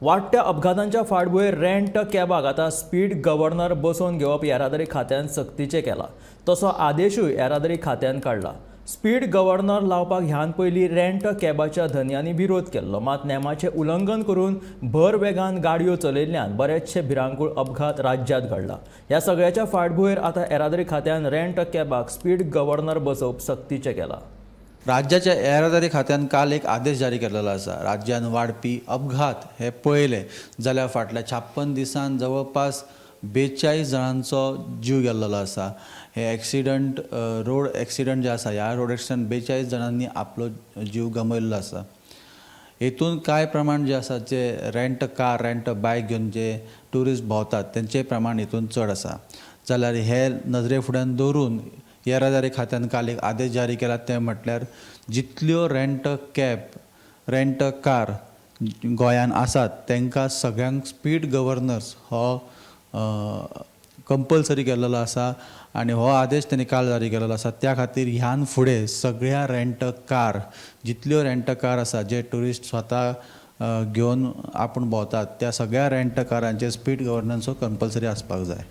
वाडट्या अपघातांच्या फाटभुंयेर रेंट कॅबाक आतां स्पीड गव्हर्नर बसोवन घेवप येरादारी खात्यान सक्तीचें केलां. तसो आदेशूय येरादारी खात्यान काडला. स्पीड गव्हर्नर लावपाक ह्यान पयलीं रेंट कॅबाच्या धनयांनी विरोध केल्लो. मात नेमाचें उल्लंघन करून भर वेगान गाडयो चलयल्ल्यान बरेचशे भिरांकूळ अपघात राज्यांत घडला. ह्या सगळ्याच्या फाटभुंयेर आतां येरादारी खात्यान रेंट कॅबाक स्पीड गव्हर्नर बसोवप सक्तीचें केलां. राज्याच्या येरादारी खात्यान काल एक आदेश जारी केलेलो आसा. राज्यान वाडपी अपघात हे पळयले जाल्यार फाटल्या 56 दिसान जवळपास 42 जाणांचो जीव गेल्लो आसा. हे एक्सिडंट, रोड एक्सिडंट जे आसा, ह्या रोड एक्सिडंट 42 जाणांनी आपलो जीव गमयल्लो आसा. हेतून कांय प्रमाण जे आसा, जे रेंट कार, रेंट बायक घेवन जे ट्युरिस्ट भोंवतात तेंचे प्रमाण हितून चड आसा. जाल्यार हे नदरे फुड्यान दवरून येरादारी खात्यान काल एक आदेश जारी केला, ते म्हटल्यार जितल्यो रेंट कॅब, रेंट कार गोंयान आसात तांकां सगळ्यांक स्पीड गव्हर्नर्स हो कंपल्सरी केल्लो आसा आनी हो आदेश तेणी काल जारी केलेलो आसा. त्या खातीर ह्यान फुडें सगळ्या रेंट कार, जितल्यो रेंट कार आसा, जे ट्युरिस्ट स्वता घेवन आपूण भोंवतात, त्या सगळ्या रेंट कारांचेर स्पीड गव्हर्नन्स हो कंपल्सरी आसपाक जाय.